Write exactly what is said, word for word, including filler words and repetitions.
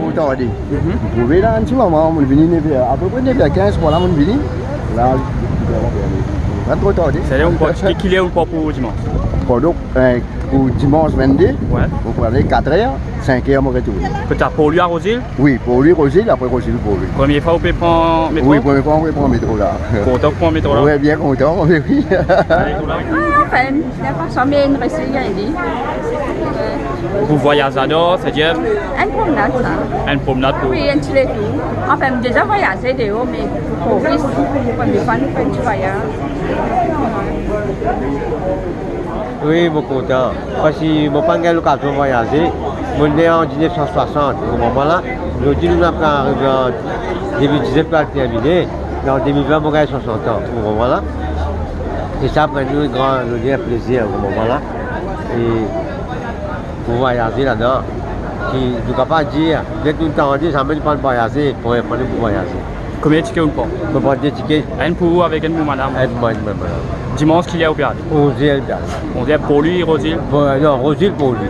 Ou tarde. Mhm. Mo trouve la, enn ti moman, mo vini nev er, apepre nev er kinz, vwala, mo vini. La, pa tro tarde. Savedir ou par, ki, ki ler ou par pou dimans? Pardon, eh, pou dimans vennde, ouais, mo pou ale kat er, sink er mo retourne. Pou ta, pou li a Rozil? Wi, pou li Rozil, apre Rozil pou li. Premie fwa ou pe pran metro? Wi, premie fwa mo pe pran metro la. Kontan pou pran metro la? Wi, bien kontan, wi. Ale, tou la. Ah, anfin, li pa sanble enn resi li. Pou vwayaz ladan, savedir? Enn promnad sa. Enn promnad pou... Wi, enn ti letour. Anfin, deza vwayaze deor, me pou touris, premie fwa nou fer enn ti vwayaz. Wi, mo kontan. Parski mo pa gagn lokazion vwayaze. Mo ne an diznef san swasant, mo mama la. Zordi nou ena arive an de mil diznef pou al termine. Me an de mil vin, mo gagn swasant an, mo mama la. E sa pou nou enn gran loner, plezir, mo mama la. E pou vwayaze ladan, ki nou kapav dir, get nou tande, zame nou pa'nn vwayaze, premie fwa nou pou vwayaze. Konbien tike ou pran? Mo pran de tike. Enn pou ou avek enn pou madam? Enn pou mwa, enn pou madam. Dimans, ki ler ou pe ale? Onz er, li pe ale. Onz er pou li, Rozil? Bon, non, Rozil pou li.